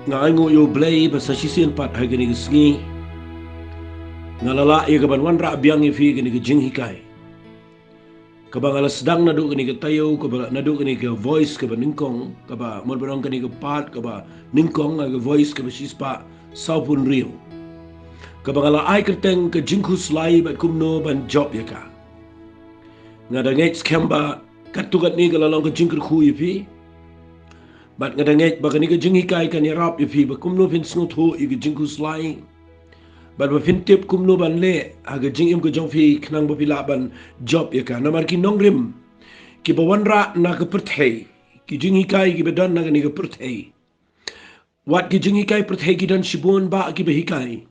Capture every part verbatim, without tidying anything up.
Nga ainguh ïa U Blei ba sa shisien pat ha kane ka sngi nga la lah ïa ka ban wanrah biang ïa phi kane ka jinghikai kaba nga la sdang naduh kane ka taïew, kaba naduh kane ka voice kaba nyngkong, kaba mut ba ong kane ka part kaba nyngkong, ha ka voice kaba shispah sawphew hynriew, kaba nga la ai kyrteng ka jingkhuslai bad kumno ban jop ïa ka. Nga da ngeit skhem ba katto katne ka la long ka jingkyrkhu ïa phi. Bad nga da ngeit ba kane ka jinghikai kan ïarap ïa phi ba kumno phin sngewthuh ïa ka jingkhuslai, bad ba phin tip kumno ban leh ha ka jingim ka jong phi khnang ba phi lah ban jop ïa ka. Namar ki nongrim kiba wanrah na ka pyrthei, ki jinghikai kiba don na kane ka pyrthei, wat ki jinghikai pyrthei ki don shibun bah kiba hikai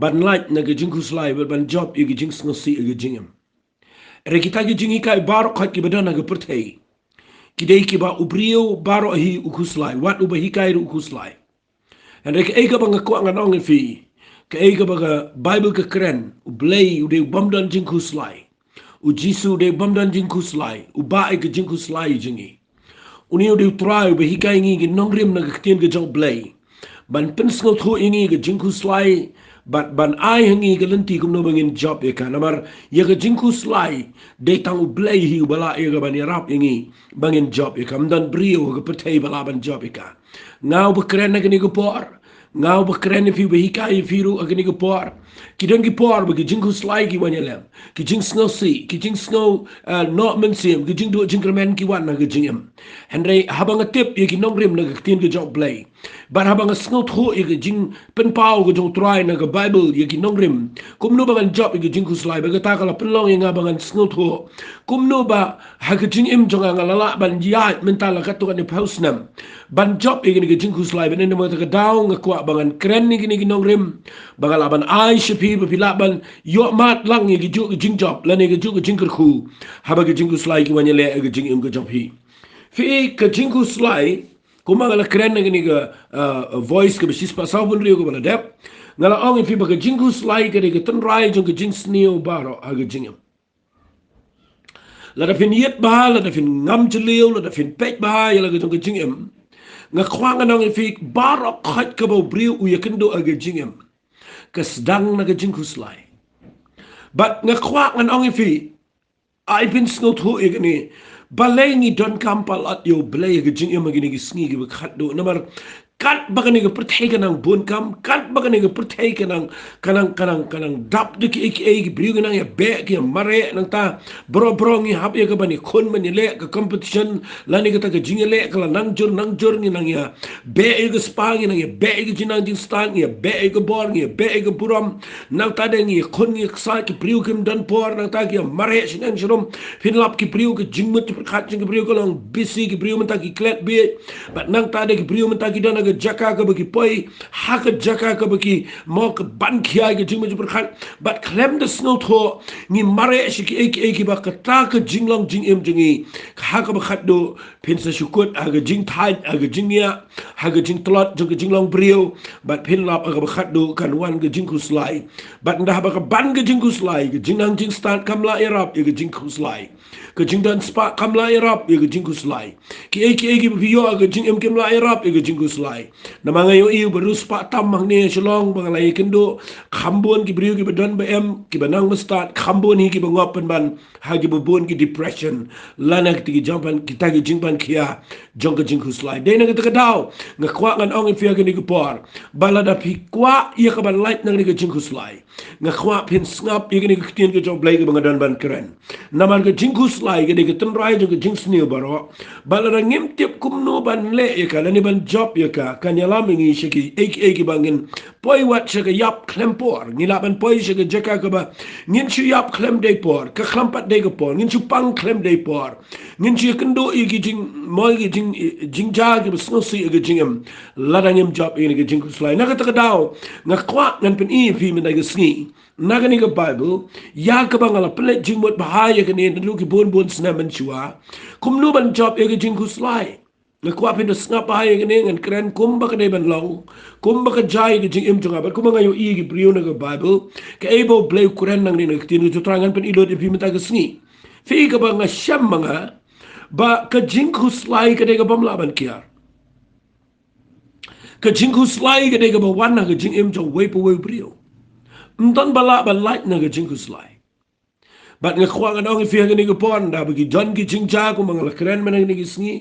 ban lait na ka jingkhuslai bad ban jop ïa ka jingsngewsih ïa ka jingim. Hynrei kita ki jinghikai baroh khoit kiba don ha ka pyrthei, ki dei kiba u briew baroh hi u khuslai, wat uba hikai ruh u khuslai. Hynrei kaei kaba nga kwah ngan ong ïa phi, kaei kaba ka Baibl ka kren, U Blei u dei u bym don jingkhuslai. U Jisu u dei u bym don jingkhuslai, u bah ïa ka jingkhuslai jong ngi. Une u dei U Trai uba hikai ngi ki nongrim na ka ktien ka jong U Blei ban pynsngewthuh ïa ngi ka jingkhuslai, bad ban ai ha ngi ka lynti kumno ba ngin jop ïa ka. Namar ïa ka jingkhuslai dei tang U Blei hi uba lah ïa ka ban ïarap ïa ngi ba ngin jop ïa ka. Ym don briew ha ka pyrthei ba lah ban jop ïa ka. Nga uba kren ha kane ka por, nga uba kren ïa phi, uba hikai ïa phi ruh ha kane ka por. Ki don ki por ba ki jingkhuslai ki wan ïaleng, ki jingsngewsih, ki jingsngew, eh, noh mynsiem, ki jingduh jingkyrmen ki wan ha ka jingim. Hynrei haba nga tip ïa ki nongrim na ka ktien ka jong U Blei, bad haba nga sngewthuh ïa ka jingpynpaw ka jong U Trai na ka Baibl ïa ki nongrim, kumno ba ngan jop ïa ka jingkhuslai, bad kata ka la pynlong ïa nga ba ngan sngewthuh kumno ba ha ka jingim jong nga nga la lah ban ïaid mynta la katto katne phew snem ban jop ïa kane ka jingkhuslai. Bad na kata ka daw nga kwah ba ngan kren ïa kine ki nongrim ba nga lah ban ai sha phi ba phi lah ban ïohmad lang ïa kajuh ka jingjop lane kajuh ka jingkyrkhu haba ka jingkhuslai ki wan ïaleh ha ka jingim ka jong phi. Phi, ka jingkhuslai, kumba nga la kren ha kane ka, uh, voice kaba shispah sawphew hynriew kaba la dep, nga la ong ïa phi ba ka jingkhuslai ka dei ka tynrai jong ka jingsniew baroh ha ka jingim. Lada phin ïit bha, lada phin ngam jylliew, lada phin peit bha ïa la ka jong ka jingim, nga kwah ngan ong ïa phi, baroh khoit kaba u briew u ïakynduh ha ka jingim, ka sdang na ka jingkhuslai. Bad nga kwah ngan ong ïa phi, ai phin sngewthuh ïa kane, balei ngi donkam palat ïa U Blei ha ka jingim ha kine ki sngi kiba khatduh. Namar katba kane ka pyrthei ka nang bun kam, katba kane ka pyrthei ka nang, ka nang, ka nang, ka nang dap da kiei kiei, ki briew ki nang ïabeh, ki ïamareh, nangta baroh baroh ngi hap ïa ka ban ïakhun ban ïaleh, ka competition lane kata ka jingïaleh ka la nang jur nang jur, ngi nang ïa beh ïa ka spah, ngi nang ïa beh ïa ka jingnang jingstad, ngi ïa beh ïa ka bor, ngi ïa beh ïa ka burom. Nangta de ngi ïakhun ngi ïaksaid, ki briew kim don por, nangta ki ïamareh shnong shnong. Phin lap ki briew, ka jingmut jingpyrkhat jong ki briew ka long busy, ki briew mynta ki klet bieit. Bad nangta de ki briew mynta ki don ha ka jaka kaba ki poi, ha ka jaka kaba ki mo ka ban khia ïa ka jingmut jingpyrkhat. Bad khlem da sngewthuh ngi mareh sha kiei kiei kiba kata ka jinglong jingim jong ngi ha kaba khatduh phin sa shu kut ha ka jingthait, ha ka jingïa, ha ka jingtlot jong ka jinglong briew. Bad phin lap ha kaba khatduh kan wan ka jingkhuslai. Bad ynda haba ka ban ka jingkhuslai, ka jingnang jingstad kam lah ïarap ïa ka jingkhuslai. Ka jingdon spah kam lah ïarap ïa ka jingkhuslai. Kiei kiei kiba phi ïoh ha ka jingim kim lah ïarap ïa ka jingkhuslai. Namar nga ïohi ba riewspah tam hangne ha Shillong ba nga la ïakynduh, kham bun ki briew kiba don ba em, kiba nang ba stad, kham bun hi kiba ngop pynban ha kiba bun ki depression lane kita ki jingpan, kita ki jingpan khia jong ka jingkhuslai. Dei na kata ka daw nga kwah ngan ong ïa phi ha kane ka por ba lada phi kwah ïa ka ban lait na kane ka jingkhuslai, nga kwah phin sngap ïa kane ka ktien ka jong U Blei kaba nga don ban kren. Namar ka jingkhuslai ka dei ka tynrai jong ka jingsniew baroh. Bad lada ngim tip kumno ban leh ïa ka lane ban jop ïa ka, kan ïalam ïa ngi sha kiei kiei kiba ngin poi wat sha ka ïap khlem por. Ngi lah ban poi sha ka jaka kaba ngin shu ïap khlem dei por, ka khlem pat dei ka por, ngin shu pang khlem dei por. Ngin shu ïakynduh ïa ki jingmoi, ki jing, jingjia kiba sngewsih ha ka jingim lada ngim jop ïa kane ka jingkhuslai. Na kata ka daw nga kwah ngan pyni ïa phi mynta ka sngi na kane ka Baibl ïa kaba nga la pynleit jingmut bha ïa kane naduh ki bun bun snem mynshuwa. Kumno ban jop ïa ka jingkhuslai. Nga kwah phin da sngap bha ïa kane, ngan kren kumba ka dei ban long, kumba ka jia ïa ka jingim jong nga bad kumba nga ïohi ïa ki briew na ka Baibl. Kaei ba U Blei u kren nangne na ka ktien ka jong U Trai, ngan pyni lut ïa phi mynta ka sngi. Phi, kaba nga shem ma nga ba ka jingkhuslai ka dei ka bym lah ban kiar. Ka jingkhuslai ka dei kaba wan na ka jingim jong uwei pa uwei u briew. Ym don ba lah ban lait na ka jingkhuslai. Bad nga kwah ngan ong ïa phi ha kane ka por, nda ba ki don ki jingjia kumba nga la kren mynne ha kine ki sngi,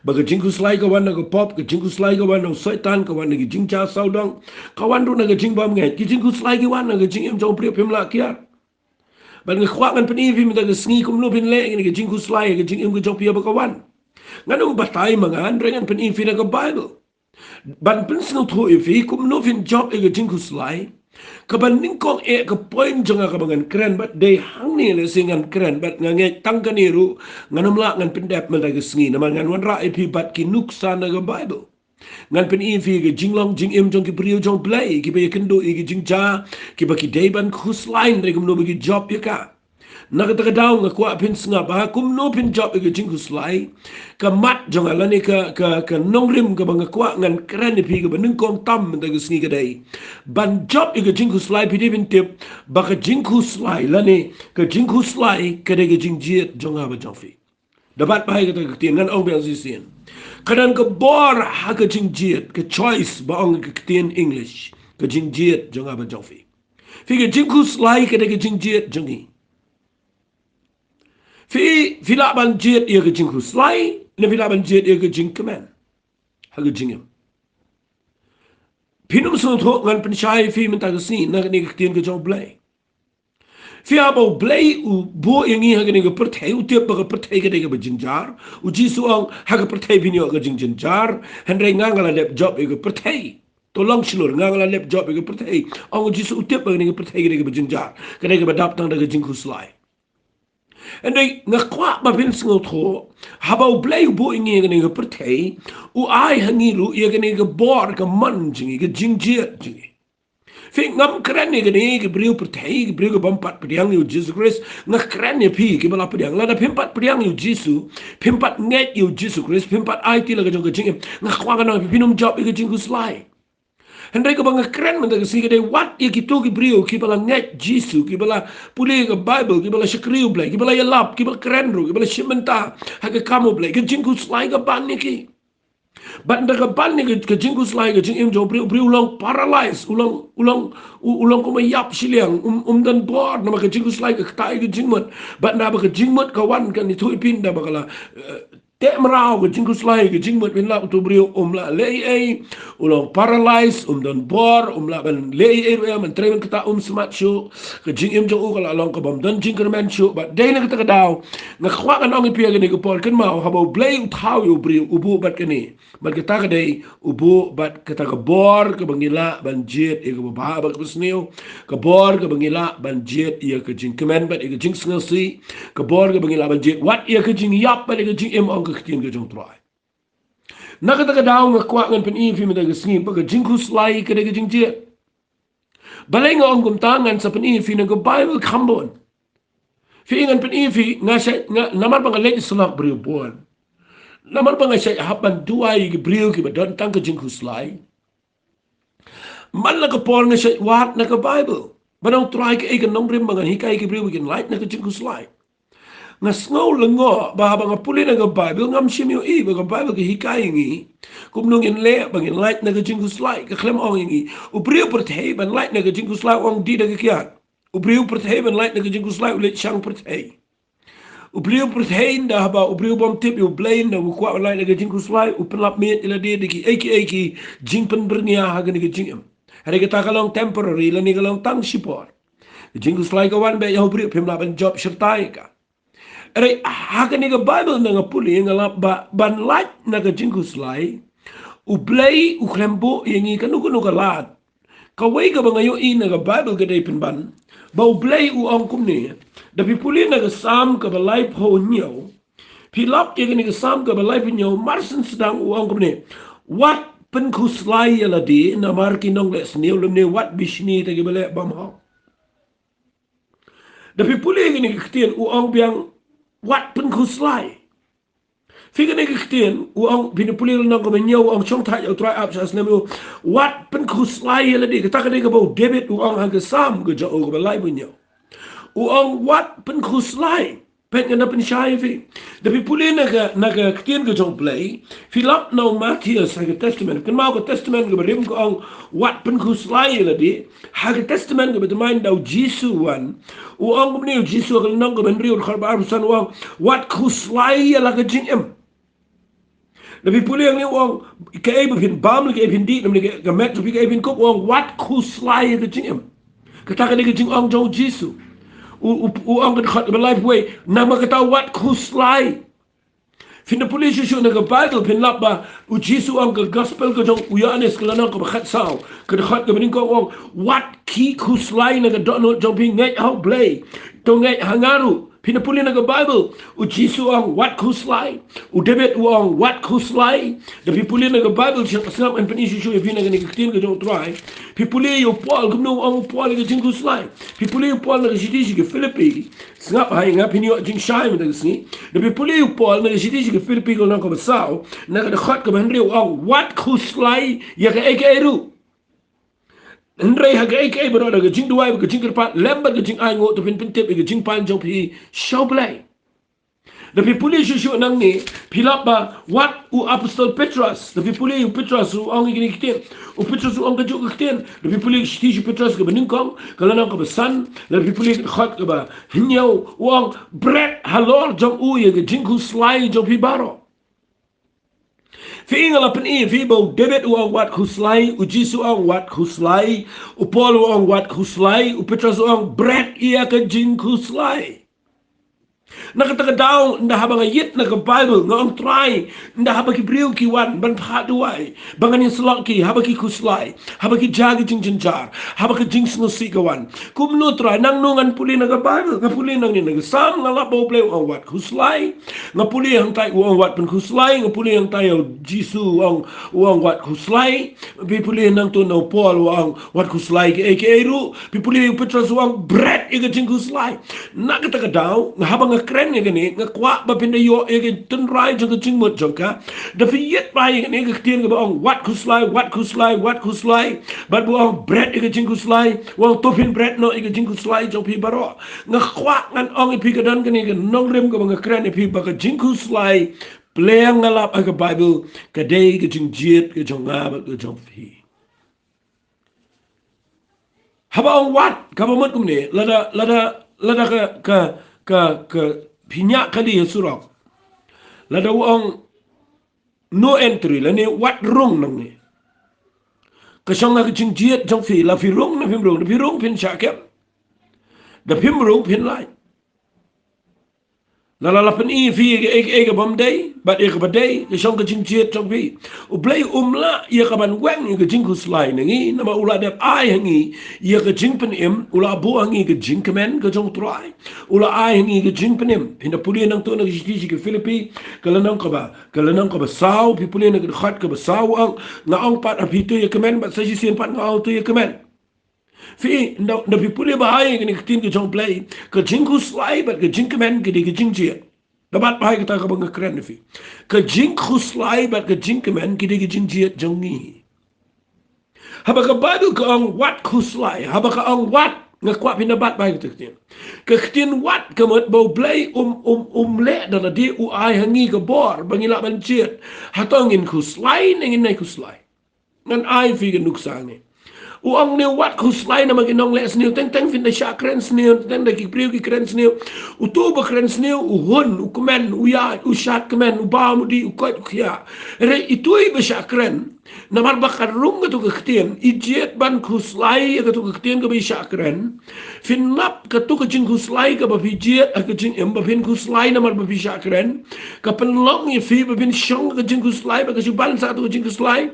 ba ka jingkhuslai ka wan na ka pop, ka jingkhuslai ka wan na u Soitan, ka wan na ki jingjia sawdong, ka wan ruh na ka jingbymngeit. Ki jingkhuslai ki wan na ka jingim jong u briew, phim lah kiar. Bad nga kwah ngan pyni ïa phi mynta ka sngi kumno phin leh ïa kine ki jingkhuslai ha ka jingim ka jong phi haba ka wan. Ngan ym batai ma nga, hynrei ngan pyni ïa phi na ka Baibl. Ban pynsngewthuh ïa phi kumno phin jop ïa ka jingkhuslai. Kaba nyngkong eh, ka point jong nga kaba ngan kren bad dei hangne lehse ngan kren bad nga ngeit tang kane ruh ngan ym lah ngan pyndep mynta ka sngi, namar ngan wanrah ïa phi bad ki nuksa na ka Baibl. Ngan pyni ïa phi ka jinglong jingim jong ki briew jong U Blei kiba ïakynduh ïa ki jingjia kiba ki dei ban khuslai, hynrei kumno ba ki jop ïa ka. Na kata ka daw nga kwah phin sngap ba kumno phin jop ïa ka jingkhuslai. Ka mat jong nga lane ka, ka, ka nongrim kaba nga kwah ngan kren ïa phi kaba nyngkong tam mynta ka sngi ka dei, ban jop ïa ka jingkhuslai phi dei phin tip ba ka jingkhuslai lane ka jingkhuslai ka dei ka jingjied jong nga bad jong phi. Da bat bha ïa kata ka ktien, ngan ong biang shisien. Ka don ka bor ha ka jingjied, ka choice ba ong ka ktien English, ka jingjied jong nga bad jong phi. Phi, ka jingkhuslai ka dei ka jingjied jong ngi. Phi, phi lah ban jied ïa ka jingkhuslai, ne phi lah ban jied ïa ka jingkmen ha ka jingim. Phin ym sngewthuh, ngan pynshai ïa phi mynta ka sngi na kane ka ktien ka jong U Blei. Phi, haba U Blei u buh ïa ngi ha kane ka pyrthei, u tip ba ka pyrthei ka dei kaba jynjar. U Jisu u ong, ha ka pyrthei phin ïoh ka jingjynjar, hynrei nga, nga la dep jop ïa ka pyrthei. To long shlur, nga, nga la dep jop ïa ka pyrthei. Ong U Jisu, u tip ba kane ka pyrthei ka dei kaba jynjar, ka dei kaba dap tang da ka jingkhuslai. Hynrei nga kwah ba phin sngewthuh, haba U Blei u buh ïa ngi ha kane ka pyrthei, u ai ha ngi ruh ïa kane ka bor, ka mon jong ngi, ka jingjied jong ngi. Phi, ngam kren ïa kane ki briew pyrthei, ki briew ki bym pat pdiang ïa U Jisu Khrist. Nga kren ïa phi kiba la pdiang. Lada phim pat pdiang ïa U Jisu, phim pat ngeit ïa U Jisu Khrist, phim pat aiti la ka jong ka jingim, nga kwah ngan ong ïa phi, phin ym jop ïa ka jingkhuslai. Hynrei kaba nga kren mynta ka sngi ka dei wat ïa kito ki briew kiba la ngeit Jisu, kiba la pule ka Baibl, kiba la shakri U Blei, kiba la ïalap, kiba la kren ruh, kiba la shim bynta ha ka kam U Blei, ka jingkhuslai ka ban ïa ki. Bad ynda ka ban ïa ka, ka jingkhuslai, ka jingim jong u briew, u briew u long paralyzed, u long, u long, u, u long kum ba ïap shiliang, um, um don bor namar ka jingkhuslai ka ktah ïa ka jingmut. Bad ynda ba ka jingmut ka wan, kan ïathuh ïa phi, ynda ba ka la, eh, teh mraw ka jingkhuslai ka jingmut, phin lap uto u briew um lah leh ei ei, u long paralyzed, um don bor, um lah ban leh ei ei ruh, ban trei ban ktah um smat shuh. Ka jingim jong u ka la long ka bym don jingkyrmen shuh. Bad dei na kata ka daw nga kwah ngan ong ïa phi ha kane ka por, kynmaw, haba U Blei u thaw ïa u briew, u buh bad kane. Bad kata ka dei, u buh bad kata ka bor kaba ngi lah ban jied ïa kaba bha bad kaba sniew. Ka bor kaba ngi lah ban jied ïa ka jingkmen bad ïa ka jingsngewsih. Ka bor kaba ngi lah ban jied wat ïa ka jingïap bad ïa ka jingim, ong ka ktien ka jong U Trai. Na kata ka daw nga kwah ngan pyni ïa phi mynta ka sngi ba ka jingkhuslai ka dei ka jingjied. Balei nga ong kumta? Ngan sa pyni ïa phi na ka Baibl kham bun. Phi, ngan pyni ïa phi, nga shait, nga, namar ba nga leit shlok briew bun. Namar ba nga shait hap ban duwai ïa ki briew kiba don tang ka jingkhuslai. Man la ka por nga shait wad na ka Baibl, ban ong, Trai, kaei ka nongrim ba ngan hikai ïa ki briew ba kin lait na ka jingkhuslai. Nga sngew lyngngoh ba haba nga pule na ka Baibl, ngam shym ïohi ba ka Baibl ka hikai ïa ngi kumno ngin leh ba ngin lait na ka jingkhuslai. Ka khlem ong ïa ngi, u briew pyrthei ban lait na ka jingkhuslai u ong dih da ka kiad. U briew pyrthei ban lait na ka jingkhuslai u leit shang pyrthei. U briew pyrthei, ynda haba u briew bym tip ïa U Blei, ynda u kwah ban lait na ka jingkhuslai, u pynlap miet ïa lade da kiei kiei ki jingpynbyrngia ha kane ka jingim. Hynrei kata ka long temporary, lane ka long tang shipor. Ka jingkhuslai ka wan beit ïa u briew, phim lah ban jop shirta ïa ka. Hynrei ha kane ka Baibl, ynda nga pule, nga lap ba ban lait na ka jingkhuslai, U Blei u khlem buh ïa ngi kano kano ka lad. Kawei kaba nga ïohi na ka Baibl ka dei, pynban, ba U Blei u ong kumne. Da phi pule na ka Salm kaba laiphew hynñiew, phi lap ïa kane ka Salm kaba laiphew hynñiew, mar shen sdang u ong kumne: Wat pynkhuslai ïa lade namar ki nongleh sniew, lymne wat bishni da kiba leh bymhok. Da phi pule ïa kane ka ktien, u ong biang, wat pynkhuslai. Phi, kane ka ktien, u ong, phin pule lynnong kaba hynñiew, u ong, shong thait ïa U Trai, ap sha snem ïa u. Wat pynkhuslai ïa lade. Kata ka dei kaba u David u ong ha ka Salm ka jong u kaba laiphew hynñiew. U ong wat pynkhuslai. Ngan da pynshai phi. Da phi pule na ka, na ka ktien ka jong U Blei, phi lap na u Mathaios ha ka Testament. Kynmaw ka Testament kaba rim ka ong wat pynkhuslai ïa lade. Ha ka Testament kaba thymmai, ynda u Jisu u wan, u ong kumne u Jisu ha ka lynnong kaba hynriew, dkhot ba arphew san, u ong, wat khuslai ïa la ka jingim. Da phi pule hangne u ong, kaei ba phin bam, kaei phin dih, namar ka, ka met jong phi kaei phin kup, u ong wat khuslai ïa ka jingim. Kata ka dei ka jingong jong u Jisu. U, u, u ong ka dkhot kaba laiphew wei, namar kata wat khuslai. Phin da pule shuh shuh na ka Baibl phin lap ba u Jisu u ong, ka Gospel ka jong u Ïoannis ka lynnong kaba khatsaw, ka dkhot kaba nyngkong, u ong, wat ki khuslai na ka dohnud jong phi, ngeit ha U Blei, to ngeit ha nga ruh. Phin da pule na ka Baibl, u Jisu u ong wat khuslai. U David u ong wat khuslai. Da phi pule na ka Baibl, sngap, sngap ngan pyni shuh shuh ïa phi na kane ka ktien ka jong U Trai. Phi pule ïa u Paul, kumno u ong u Paul ïa ka jingkhuslai. Phi pule ïa u Paul na ka shithi sha ki Philippi. Sngap, hai nga, phin ïoh jingshai mynta ka sngi. Da phi pule ïa u Paul na ka shithi sha ki Philippi ka lynnong kaba saw, na ka dkhot kaba hynriew, u ong wat khuslai ïa kaei kaei ruh. Hynrei ha kaei kaei baroh, da ka jingduwai bad ka jingkyrpad lem bad ka jingainguh, to phin pyntip ïa ka jingpan jong phi sha U Blei. Da phi pule shuh shuh nangne, phi lap ba wat u Apostol Petros, da phi pule u Petros u ong ïa kine ki ktien. U Petros u ong kajuh ka ktien. Da phi pule shithi sha u Petros kaba nyngkong, ka lynnong kaba san, da phi pule ka dkhot kaba hynñiew, u ong, bret halor jong u ïa ka jingkhuslai jong phi baroh. Phi i, nga la pyni ïa phi ba u David u ong wat khuslai, u Jisu u ong wat khuslai, u Paul u ong wat khuslai, u Petros u ong bret ïa ka jingkhuslai. Na kata ka daw, ynda haba nga ïit na ka Baibl, nga ong, Trai, ynda haba ki briew ki wan ban phah duwai, ba ngan ïasyllok ki, haba ki khuslai, haba ki jia ki jingjynjar, haba ka jingsngewsih ka wan, kumno Trai? Nangno ngan pule na ka Baibl? Nga pule nangne na ka Salm, nga lap ba U Blei u ong wat khuslai. Nga pule hangtai u ong wat pynkhuslai. Nga pule hangtai ïa u Jisu u ong, u ong wat khuslai. Phi pule nangto na u Paul u ong wat khuslai kaei kaei ruh. Phi pule u Petros u ong bret ïa ka jingkhuslai. Na kata ka daw, nga, haba nga kren ïa kane, nga kwah ba phin da ïoh ïa ka tynrai jong ka jingmut jong ka. Da phi ïit bha ïa kane ka ktien kaba ong wat khuslai, wat khuslai, wat khuslai, bad ba u ong bret ïa ka jingkhuslai, u ong to phin bret noh ïa ka jingkhuslai jong phi baroh. Nga kwah ngan ong ïa phi, ka don kane ka nongrim kaba nga kren ïa phi, ba ka jingkhuslai, pyrshang nga lap ha ka Baibl, ka dei ka jingjied ka jong nga bad ka jong phi. Haba ong wat, kaba mut kumne, lada, lada, lada ka, ka, ka, ka phi ñiah kali ha surok, lada u ong no entry, lane wat rung nangne, ka shong ha ka jingjied jong phi, la phi rung ne phim rung. Da phi rung phin shah kem. Da phim rung phin lait. La, la, la pyni ïa phi ïa kaei kaei ka bym dei bad ïa kaba dei, ka shong ka jingjied jong phi. U Blei um lah ïa ka ban weng ïa ka jingkhuslai na ngi, namar u la dep ai ha ngi ïa ka jingpynim, u la buh ha ngi ka jingkmen ka jong U Trai. U la ai ha ngi ka jingpynim. Phin da pule nangto na ka shithi sha ki Philippi, ka lynnong kaba, ka lynnong kaba saw, phi pule na ka dkhot kaba saw, u ong, nga ong pat ha phi to ïa kmen, bad sa shisien pat nga ong to ïa kmen. Phi, ynda, ynda phi pule bha ïa kane ka ktien ka jong U Blei, ka jingkhuslai bad ka jingkmen ki dei ka jingjied. Da bat bha ïa kata kaba nga kren ïa phi. Ka jingkhuslai bad ka jingkmen ki dei ka jingjied jong ngi. Haba ka Baibl ka ong wat khuslai, haba ka ong wat, nga kwah phin da bat bha ïa kata ka ktien. Ka ktien wat ka mut ba U Blei um, um, um leh da lade, u ai ha ngi ka bor ba ngi lah ban jied. Hato ngin khuslai ne ngin nai khuslai? Ngan ai phi ka nuksa ngi. U ong ne wat khuslai namar ki nongleh sniew, teng teng phin da shah kren sniew, teng da ki briew ki kren sniew. Uto ba kren sniew u hun, u kmen, u ïaid, u shad kmen, u bam u dih, u koit u khiah. Hynrei ito i ba shah kren, namar ba ka rung kato ka ktien, i jied ban khuslai ïa kato ka ktien kaba i shah kren. Phin lap kato ka jingkhuslai kaba phi jied ha ka jingim, ba phin khuslai namar ba phi shah kren, ka pynlong ïa phi ba phin shong ka jingkhuslai, ba ka shu ban sa kato ka jingkhuslai.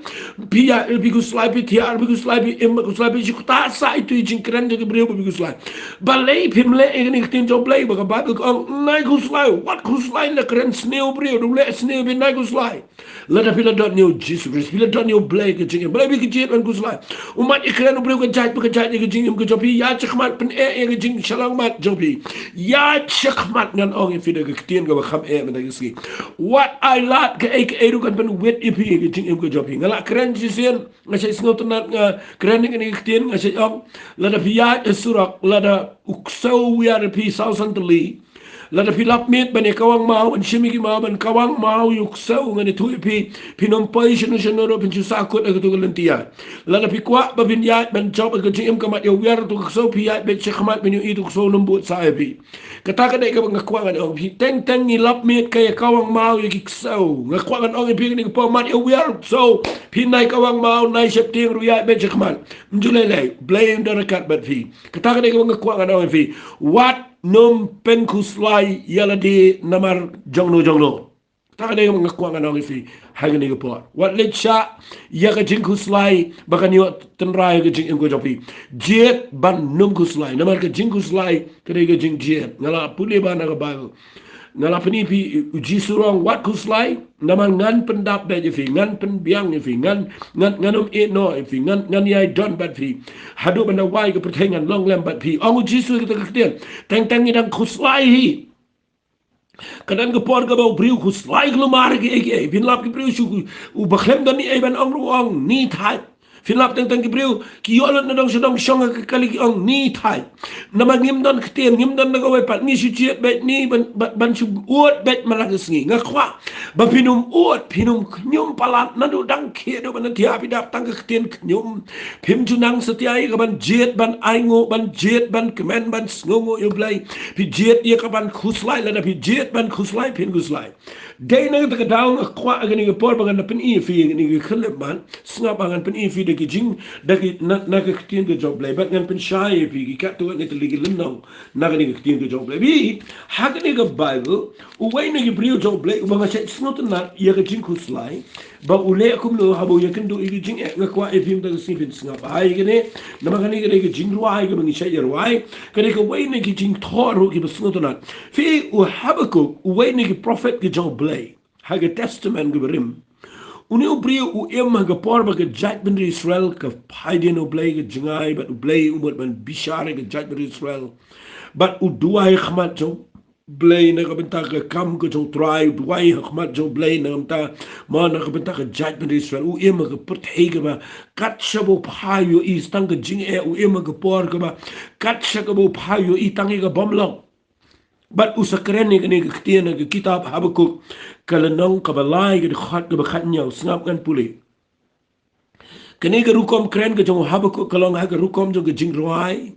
Phi ïaid phi khuslai, phi thiah phi khuslai, phi im phi khuslai, phi shu ktah sa ito i jingkren jong ki briew ba phi khuslai. Balei phim leh ïa kane ka ktien jong U Blei ba ka Baibl ka ong nai khuslai, wat khuslai, ynda kren sniew briew, da u leh sniew, phi nai khuslai. Lada phi la don ïa u Jisu Khrist, phi la don ïa U Blei ka jingim, balei phi jied ban khuslai? U mat ïakren u briew ka jait bad ka jait ïa ka jingim ka jong phi. Ïaid shakhmat, pyneh ïa ka jingshalong mat jong phi. Ïaid shakhmat, ngan ong ïa phi da ka ktien kaba kham eh mynta ka sngi. Wat ai lad kaei kaei ruh kan pynwit ïa phi ïa ka jingim ka jong phi. Nga la kren shisien, nga shait sngewtynnat, nga kren ïa kane ka ktien, nga shait ong, lada phi ïaid ha surok, lada u ksew u wiar ïa phi saw san tylli, Lada phi lap miet ban ïa kawang maw, ban shim ïa ki maw, ban kawang maw ïa u ksew, ngan ïathuh ïa phi, phin ym poi shano shano ruh, phin shu sahkut ha kato ka lynti ïaid. Lada phi kwah ba phin ïaid ban jop ha ka jingim ka mat ïawiar, to ka ksew phi ïaid beit sha khmat ban ïohi to ka ksew nym bud sah ïa phi. Kata ka dei kaba nga kwah ngan ong ïa phi. Teng teng ngi lap miet ka ïa kawang maw ïa ki ksew. Nga kwah ngan ong ïa phi kane ka por, mat ïawiar u ksew, phi nai kawang maw, nai sheptieng ruh, ïaid beit sha khmat. Ym ju lei lei, Blei un da ryngkat bad phi. Kata ka dei kaba nga kwah ngan ong ïa phi. Wat nym pynkhuslai ïa lade namar jongno jongno. Kata ka dei kaba nga kwah ngan ong ïa phi ha kane ka por. Wat leit shah ïa ka jingkhuslai ba kan ïoh tynrai ïa ka jingim ka jong phi. Jied ban nym khuslai, namar ka jingkhuslai ka dei ka jingjied. Nga la pule bha na ka Baibl. Nga la pyni ïa phi, u Jisu u ong, wat khuslai, namar ngan pyndap beit ïa phi, ngan pynbiang ïa phi, ngan, ngan, ngan ym ïehnoh ïa phi, ngan, ngan ïai don bad phi. Haduh ban da wai ka pyrthei ngan long lem bad phi. Ong u Jisu kata ka ktien. Teng teng ngi dang khuslai hi. Ka don ka por kaba u briew khuslai kulmar kiei kiei. Phin lap ki briew shu, uba khlem don ei ei ban ong ruh u ong, ni thait. Phin lap teng teng ki briew ki ïoh lut na dong sha dong shong ha ka kali ki ong, ni thait. Namar ngim don ktien, ngim don na kawei pat, ngi shu jied beit ni ban, ban, ban shu ud beit man la ka sngi. Nga kwah ba phin ym ud, phin ym khñium palat, naduh dang khie haduh ban da thiah phi dap tang ka ktien khñium. Phim ju nang satia ïa ka ban jied ban ainguh, ban jied ban kmen, ban sngewnguh ïa u Blei. Phi jied ïa ka ban khuslai, lada phi jied ban khuslai, phin khuslai. Dei na kata ka daw nga kwah ha kane ka por ba ngan da pyni ïa phi ïa kane ka khyllipmat. Sngap ba ngan pyni ïa phi da ki jing, da ki, na, na ka ktien ka jong u Blei. Bad ngan pynshai ïa phi ki katto katne tylli ki lynnong na kane ka ktien ka jong u Blei. Phi, ha kane ka Baibl, uwei na ki briew jong u Blei uba nga shait sngewtynnat ïa ka jingkhuslai. Ba u leh kumno haba u ïakynduh ïa ki jingeh, nga kwah ïa phi mynta ka sngi phin sngap bha ïa kane. Namar kane ka dei ka jingrwai kaba ngi shait ïarwai. Ka dei kawei na ki jingthoh ruh kiba sngewtynnat. Phi, u Habakuk, uwei na ki prophet ka jong u Blei ha ka Testament kaba rim. Une u briew u im ha ka por ba ka jaitbynriew Israel ka phai dien ha u Blei, ka jngai bad u Blei, u mut ban bishar ïa ka jaitbynriew Israel. Bad u duwai ha khmat jong u Blei na ka bynta ka kam ka jong u Trai, u duwai ha khmat jong u Blei na ka bynta, mo, na ka bynta ka jaitbynriew Israel. U im ha ka pyrthei kaba kat shaba u phai u ïohi tang ka jingeh, u im ha ka por kaba kat shaba u phai u ïohi tang ïa ka bymlong. Bad u sa kren ïa kane ka ktien ha ka kitab Habakuk, ka lynnong kaba lai, ka dkhot kaba khathynñiew. Sngap ngan pule. Kane ka rukom kren ka jong u Habakuk ka long ha ka rukom jong ka jingrwai,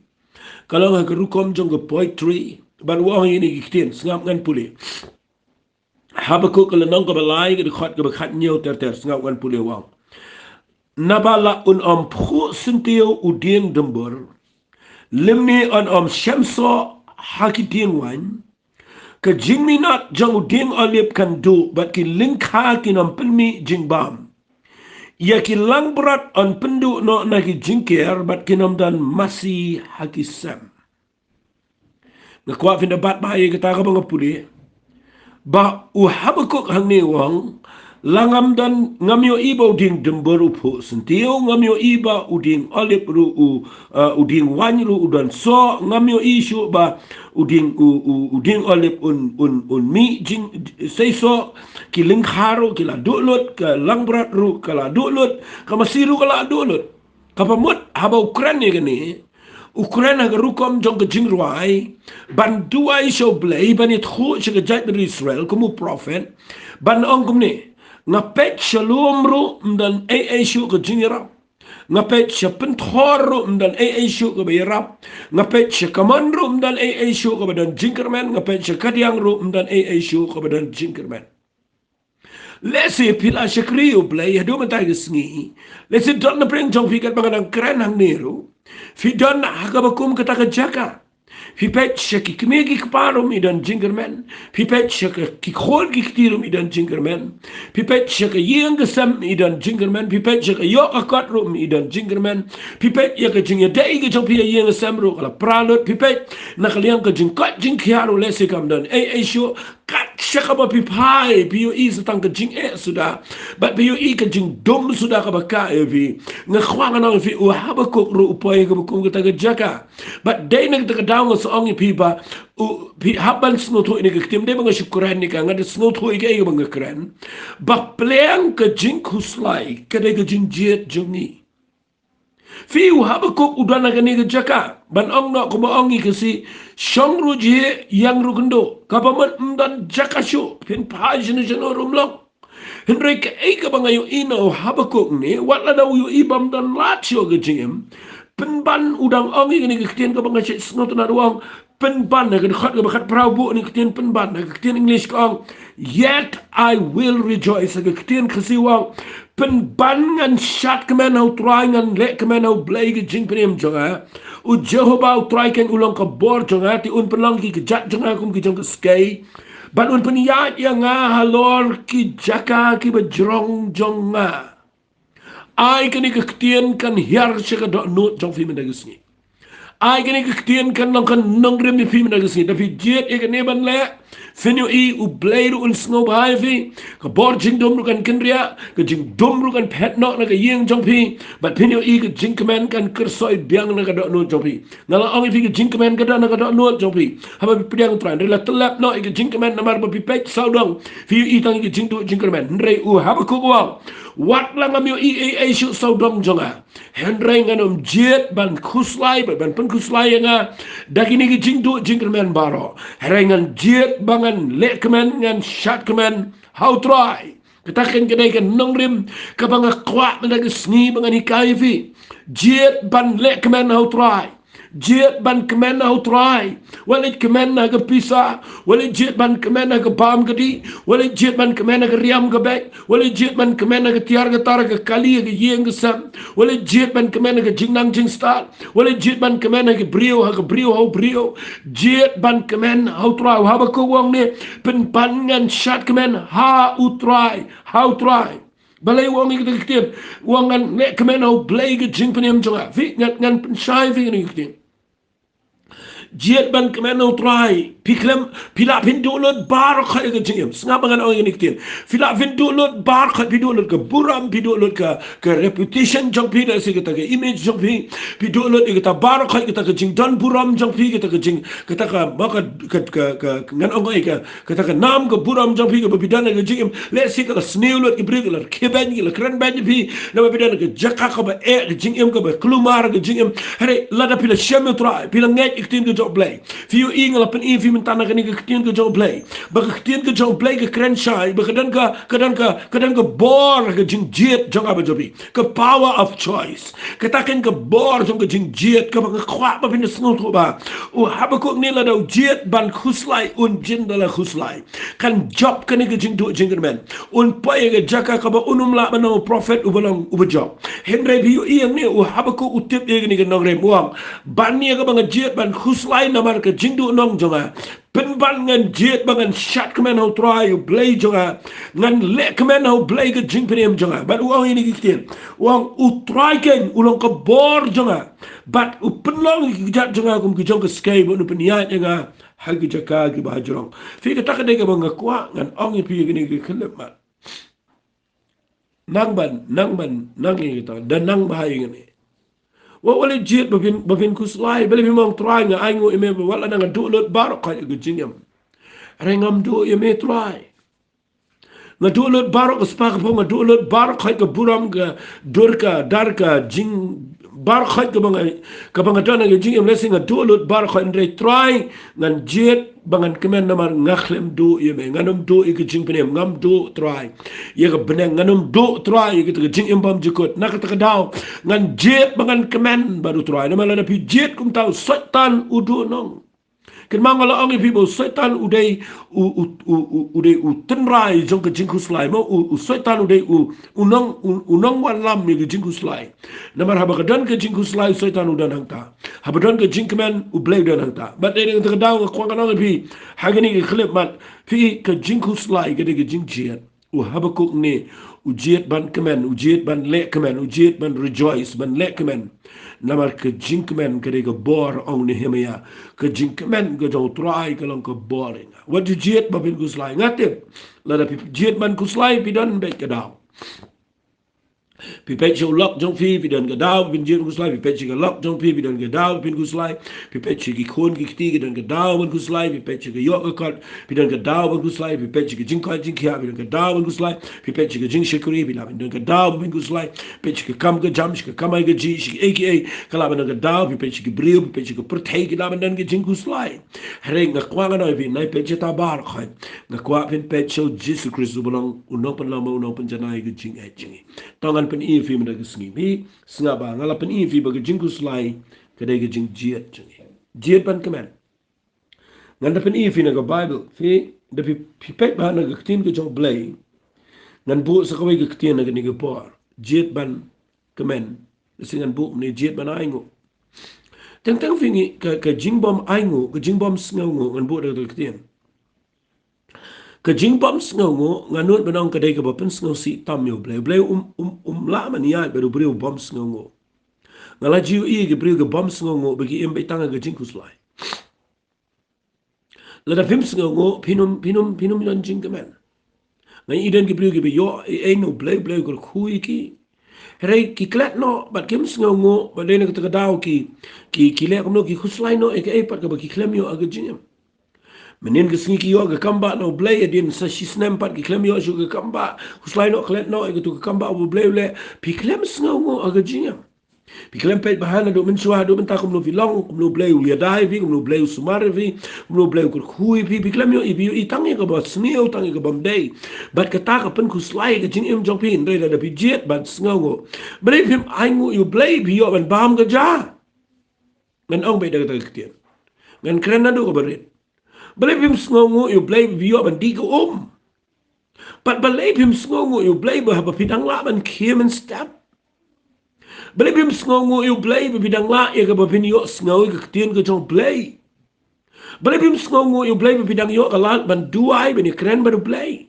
ka long ha ka rukom jong ka poetry. Bad u ong ïa kine ki ktien, sngap ngan pule. Habakuk ka lynnong kaba lai, ka dkhot kaba khathynñiew ter ter, sngap ngan pule, u ong: Naba la un ym phuh syntiew u dieng dymbur, lymne un ym shemsoh ha ki dieng waiñ. Ka jingminot jong u dieng olib kan duh, bad ki lyngkha kin ym pynmih jingbam. Ïa ki langbrot yn pynduh noh na ki jingker, bad kin ym don masi ha ki sem. Nga kwah phin da bat bha ïa kata kaba nga pule. Ba u Habakuk hangne u ong, la ngam don, ngam ïohi ba u dieng dymbur u phuh syntiew, ngam ïohi ba u dieng olib ruh u, uh, u dieng waiñ ruh u don soh, ngam ïohi shuh ba u dieng, u, u, u dieng olib un, un, un mih jing, seisoh, ki lyngkha ruh ki la duh lut, ka langbrot ruh ka la duh lut, ka masi ruh ka la duh lut. Kaba mut haba u kren ïa kane, u kren ha ka rukom jong ka jingrwai, ban duwai sha u Blei, ban ïathuh sha ka jaitbynriew Israel kum u prophet, ban ong kumne: Nga peit sha lum ruh ym don ei ei shuh ka jingïarap. Nga peit sha pynthor ruh ym don ei ei shuh kaba ïarap. Nga peit sha kamon ruh ym don ei ei shuh kaba don jingkyrmen. Nga peit sha kadiang ruh ym don ei ei shuh kaba don jingkyrmen. Lehse phi la shakri ïa u Blei haduh mynta ka sngi. Lehse don na pdeng jong phi katba nga dang kren hangne ruh, phi don ha kaba kum kata ka jaka. Phi peit sha ki kmie ki kpa ruh ym don jingkyrmen. Phi peit sha ki khun ki kti ruh ym don jingkyrmen. Phi peit sha ka ïing ka sem ym don jingkyrmen. Phi peit sha ka ïoh ka kot ruh ym don jingkyrmen. Phi peit ïa ka jingïadei ka jong phi ïa ïing ïa sem ruh ka la pra lut. Phi peit na ka liang ka jingkoit jingkhiah ruh lehse kam don ei ei shuh. Kat sha kaba phi phai, phi ïohi sa tang ka jingeh suda. Bad phi ïohi ka jingdum suda kaba kah ïa phi. Nga kwah ngan ong ïa phi, u Habakuk ruh u poi kaba kum kata ka jaka. Bad dei na kata ka daw nga sa ong ïa phi ba, u, phi hap ban sngewthuh ïa kane ka ktien, dei ba nga shu kren ïa ka, nga da sngewthuh ïa kaei kaba nga kren. Ba pliang ka jingkhuslai ka dei ka jingjied jong ngi. Phi, u Habakuk u don ha kane ka jaka ban ong noh kumba ong i ka Khasi, shong ruh jhieh, ïeng ruh kynduh. Kaba mut ym don jaka shuh, phin phai shano shano ruh ym long. Hynrei kaei kaba nga ïohi na u Habakuk ne, wat lada u ïohi bym don lad shuh ka jingim, pynban u dang ong ïa kane ka ktien kaba nga shait sngewtynnat, u ong, pynban, ha ka dkhot kaba khatphra u buh ïa kane ka ktien pynban, ha ka ktien English ka ong, "Yet I will rejoice." Ha ka ktien Khasi u ong, "Pynban ngan shad kmen ha u Trai, ngan leh kmen ha U Blei ka jingpynim jong nga. U Jehobah U Trai keiñ u long ka bor jong nga, te un pynlong ki kjat jong nga kum ki jong ka skei, bad un pynïaid ïa nga halor ki jaka kiba jrong jong nga." Ai kane ka ktien kan hiar sha ka dohnud jong phi mynta ka sngi. Ai kane ka ktien kan long ka nongrim ïa phi mynta ka sngi. Da phi jied ïa kane ban leh, phin ïohi U Blei ruh un sngewbha ïa phi. Ka bor jingdum ruh kan kynriah, ka jingdum ruh kan phet noh na ka ïing jong phi. Bad phin ïohi ka jingkmen kan kyrsoi biang na ka dohnud jong phi. Nga la ong ïa phi, ka jingkmen ka don ha ka dohnud jong phi. Haba phi pdiang U Trai, hynrei la tyllep noh ïa ka jingkmen namar ba phi peit sawdong. Phi ïohi tang ïa ka jingduh jingkyrmen. Hynrei u Habakuk u ong, wat la ngam ïohi ei ei shuh sawdong jong nga, hynrei ngan ym jied ban khuslai, ban, ban pynkhuslai ïa nga da kine ki jingduh jingkyrmen baroh. Hynrei ngan jied ba ngan leh kmen, ngan shad kmen ha U Trai. Kata keiñ ka dei ka nongrim kaba nga kwah mynta ka sngi ba ngan hikai ïa phi. Jied ban leh kmen ha U Trai. Jied ban kmen ha U Trai. Wat leit kmen ha ka pisa, wat leit jied ban kmen ha ka bam ka dih, wat leit jied ban kmen ha ka riam ka beit, wat leit jied ban kmen ha ka tiar ka tar, ha ka kali, ha ka ïing ka sem, wat leit jied ban kmen ha ka jingnang jingstad, wat leit jied ban kmen ha ka briew, ha ka briew, ha u briew. Jied ban kmen ha U Trai. U Habakuk u ong ne, pynban ngan shad kmen ha U Trai, ha U Trai. Balei u ong ïa kata ka ktien? U ong ngan leh kmen ha U Blei ka jingpynim jong nga. Phi, ngan, ngan pynshai phi kane ka ktien. Jied ban kmen ha U Trai. Phi khlem, phi lah phin duh lut baroh khoit ha ka jingim. Sngap ba ngan ong ïa kane ka ktien. Phi lah phin duh lut baroh khoit, phi duh lut ka burom, phi duh lut ka, ka reputation jong phi, lehse kata ka image jong phi. Phi duh lut ïa kata baroh khoit, kata ka jingdon burom jong phi, kata ka jing, kata ka, ma ka, ka, ka, ka, ngan ong ïa ka, kata ka nam ka burom jong phi kaba phi don ha ka jingim. Lehse ka la sniew lut ki briew, ki la khie beiñ, ki la kren beiñ ïa phi. Namar phi don ha ka jaka kaba eh, ka jingim kaba kulmar ka jingim. Hynrei lada phi la shem ïa U Trai, phi la ngeit ïa ka ktien ka jong U Blei. Phi ïohi, nga la pyni ïa phi mynta na kane ka ktien ka jong U Blei. Ba ka ktien ka jong U Blei ka kren shai, ba ka don ka, ka don ka, ka don ka bor ka jingjied jong nga bad jong phi. Ka power of choice. Kata keiñ ka bor jong ka jingjied kaba nga kwah ba phin sngewthuh ba u Habakuk ne lada u jied ban khuslai un jin da la khuslai. Kan jop kane ka jingduh jingkyrmen. Un poi ha ka jaka kaba un ym lah ban long u prophet uba long uba jop. Hynrei phi ïohi hangne u Habakuk u tip ïa kane ka nongrim, u ong, ban ïa kaba nga jied ban khuslai namar ka jingduhnong jong nga, pynban ngan jied ba ngan shad kmen ha U Trai U Blei jong nga. Ngan leh kmen ha U Blei ka jingpynim jong nga. Bad u ong ïa kine ki ktien. U ong U Trai keiñ u long ka bor jong nga. Bad u pynlong ïa ki kjat jong nga kum ki jong ka skei, bad u pynïaid ïa nga ha ki jaka kiba hajrong. Phi, kata ka dei kaba nga kwah ngan ong ïa phi ïa kine ki khyllipmat. Nang ban, nang ban, nang ïa kita, da nang ba ha ïa kine. Wat, wat leit jied ba phin, ba phin khuslai, balei phi ong Trai nga ainguh ïa me, ba wat la nga duh lut baroh khoit ha ka jingim, hynrei ngam duh ïa me Trai. Nga duh lut baroh ka spah ka phew, nga duh lut baroh khoit ka burom, ka dur ka dar, ka jing, baroh khoit kaba nga, kaba nga don ha ka jingim, lehse nga duh lut baroh khoit, hynrei Trai ngan jied ba ngan kmen namar nga khlem duh ïa me, ngan ym duh ïa ka jingpynim, ngam duh Trai ïa ka bneng, ngan ym duh Trai ïa kata ka jingim bymjukut. Na kata ka daw ngan jied ba ngan kmen bad U Trai, namar lada phi jied kumta u Soitan u duhnong. Kynmaw nga la ong ïa phi ba u Soitan u dei u, u, u, u, u dei u tynrai jong ka jingkhuslai mo, u, u Soitan u dei u, u nong, u, u nongwallam ïa ka jingkhuslai. Namar haba ka don ka jingkhuslai u Soitan u don hangta. Haba don ka jingkmen U Blei u don hangta. Bad dei na kata ka daw nga kwah ngan ong ïa phi ha kane ka khyllipmat, phi, ka jingkhuslai ka dei ka jingjied. U Habakuk ne u jied ban kmen, u jied ban leh kmen, u jied ban rejoice, ban leh kmen. Namar ka jingkmen ka dei ka bor, ong Nehemiah. Ka jingkmen ka jong U Trai ka long ka bor ïa nga. Wat ju jied ba phin khuslai. Nga tip lada phi jied ban khuslai phi don beit ka daw. Phi peit sha u lok jong phi, phi don ka daw ban jied ban khuslai. Phi peit sha ka lok jong phi, phi don ka daw ban khuslai. Phi peit sha ki khun ki kti, ki don ka daw ban khuslai. Phi peit sha ka ïoh ka kot, phi don ka daw ban khuslai. Phi peit sha ka jingkoit jingkhiah, phi don ka daw ban khuslai. Phi peit sha ka jingshakri, phi lah ban don ka daw ban khuslai. Peit sha ka kam ka jam, sha ka kamai kajih, sha kiei kiei, ka lah ban don ka daw. Phi peit sha ki briew, phi peit sha ka pyrthei, ki lah ban don ka jingkhuslai. Hynrei nga kwah ngan ong ïa phi, nai peit sha ta baroh khoit. Nga kwah phin peit sha u Jisu Khrist uba long u nongpynlong bad u nongpynjanai ka jingeh jong ngi. To ngan pyni ïa phi mynta ka sngi. Phi sngap ba nga la pyni ïa phi ba ka jingkhuslai ka dei ka jingjied jong ngi. Jied ban kmen. Ngan da pyni ïa phi na ka Baibl. Phi, da phi, phi peit ba na ka ktien ka jong U Blei. Ngan buh sa kawei ka ktien na kane ka por. Jied ban kmen. Lehse ngan buh mynne jied ban ainguh. Teng teng phi ngi ka, ka jingbym ainguh, ka jingbym sngewnguh, ngan buh da ka ktien. Ka jingbym sngewnguh, nga nud ban ong ka dei kaba pynsngewsih tam ïa U Blei. U Blei um, um, um lah ban ïaid bad u briew bym sngewnguh. Nga la ju ïohi ki briew ki bym sngewnguh ba ki im beit tang ha ka jingkhuslai. Lada phim sngewnguh, phin ym, phin ym, phin ym don jingkmen. Nga ïohi don ki briew kiba ïoh ei ei na U Blei, U Blei u kyrkhu ïa ki. Hynrei ki klet noh bad kim sngewnguh, bad dei na kata ka daw ki, ki, ki leh kumno, ki khuslai noh ïa kaei pat kaba ki khlem ïoh ha ka jingim. Mynhynnin ka sngi ki ïoh ka kambah na U Blei, hadien sa shisnem pat ki khlem ïoh shuh ka kambah. Khuslai noh, klet noh ïa kato ka kambah ba U Blei u leh. Phi khlem sngewnguh ha ka jingim. Phi khlem peit ba ha naduh mynshuwa haduh mynta kumno phi long, kumno U Blei u ïada ïa phi, kumno U Blei u sumar ïa phi, kumno U Blei u kyrkhu ïa phi. Phi khlem ïoh, phi ïohi tang ïa kaba sniew, tang ïa kabym dei. Bad kata ka pynkhuslai ïa ka jingim jong phi. Hynrei lada phi jied ban sngewnguh, balei phim ainguh ïa U Blei, phi ïoh ban bam ka ja? Ngan ong beit da kata ka ktien. Ngan kren naduh kaba rit. Balei phim sngewnguh ïa U Blei ba phi ïoh ban dih ka um? Bad balei phim sngewnguh ïa U Blei ba haba phi dang lah ban khie mynstep? Balei phim sngewnguh ïa U Blei ba phi dang lah ïa kaba phin ïohsngew ïa ka ktien ka jong U Blei? Balei phim sngewnguh ïa U Blei ba phi dang ïoh ka lad ban duwai, ban ïakren bad U Blei?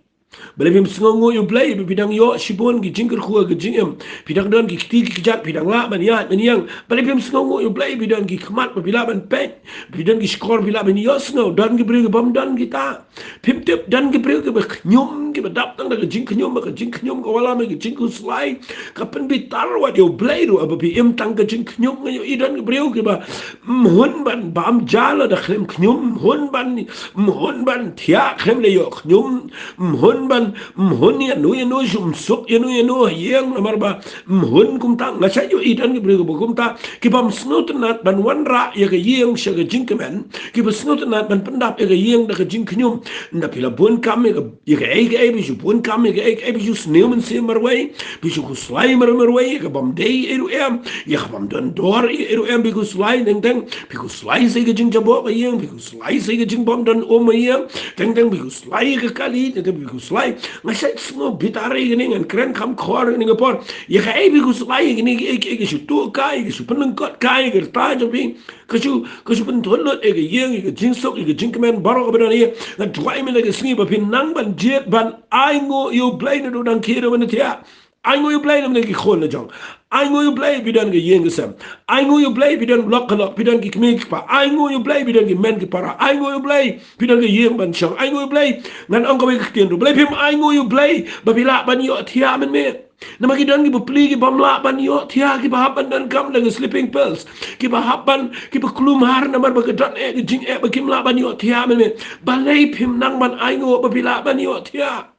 Balei phim sngewnguh ïa U Blei ba phi dang ïoh shibun ki jingkyrkhu ha ka jingim? Phi dang don ki kti ki kjat, phi dang lah ban ïaid ban ïeng. Balei phim sngewnguh ïa U Blei ba phi don ki khmat ba phi lah ban peit, ba phi don ki shkor phi lah ban ïohsngew? Don ki briew ki bym don kita. Phim tip, don ki briew kiba khñium, kiba dap tang da ka jingkhñium, ba ka jingkhñium ka wallam ïa ka jingkhuslai. Ka pynbitar wat ïa U Blei ruh haba phi im tang ka jingkhñium. Nga ïohi don ki briew kiba, mm, hun ban bam ja lada khlem khñium, mm, hun ban, mm, hun ban thiah khlem da ïoh khñium, mm, hun ban, mm, hun ïano ïano, shu ym suk ïano ïano ha ïing namar ba, mm, hun kumta. Nga shait ïohi don ki briew kiba kumta, ki bym sngewtynnat ban wanrah ïa ka ïing sha ka jingkmen, kiba sngewtynnat ban pyndap ïa ka ïing da ka jingkhñium. Nda phi la bun kam ïa ka, ïa kaei kaei, phi shu bun kam ïa kaei kaei, phi shu sniew mynsiem marwei, phi shu khuslai mar marwei ïa ka bym dei ei ruh em, ïa ka bym don dor ei ruh em. Phi khuslai teng teng, phi khuslai sa ïa ka jingjaboh ka ïing, phi khuslai sa ïa ka jingbym don um ka ïing, teng teng phi khuslai ïa ka kali, teng teng phi khuslai. Nga shait sngew bitar ïa kane, ngan kren kham khor ïa kane ka por. Ïa kaei phi khuslai ïa kane, ïa ka, ïa ka shu tuh kai, ïa ka shu pynlyngkot kai ïa ka rta jong phi. Ka shu, ka shu pynthut lut ïa ka ïing, ïa ka jingsuk, ïa ka jingkmen baroh kaba don ïa. Nga duwai mynta ka sngi ba phin nang ban jied ban ainguh ïa U Blei naduh dang khie ruh ban thiah. Ainguh ïa U Blei na ki khun la jong. Ainguh ïa U Blei phi don ka ïing ka sem. Ainguh ïa U Blei phi don lok ka lok, phi don ki kmie ki kpa. Ainguh ïa U Blei phi don ki mei ki para. Ainguh ïa U Blei phi don ka ïing ban shong. Ainguh ïa U Blei. Ngan ong kawei ka ktien ruh. Balei phim ainguh ïa U Blei ba phi lah ban ïohthiah mynmiet? Namar ki don ki bapli ki bym lah ban ïohthiah, kiba hap ban donkam da ki sleeping pills, kiba hap ban, kiba klumar namar ba ka don eh ka jingeh ba kim lah ban ïohthiah mynmiet. Balei phim nang ban ainguh ba phi lah ban ïohthiah?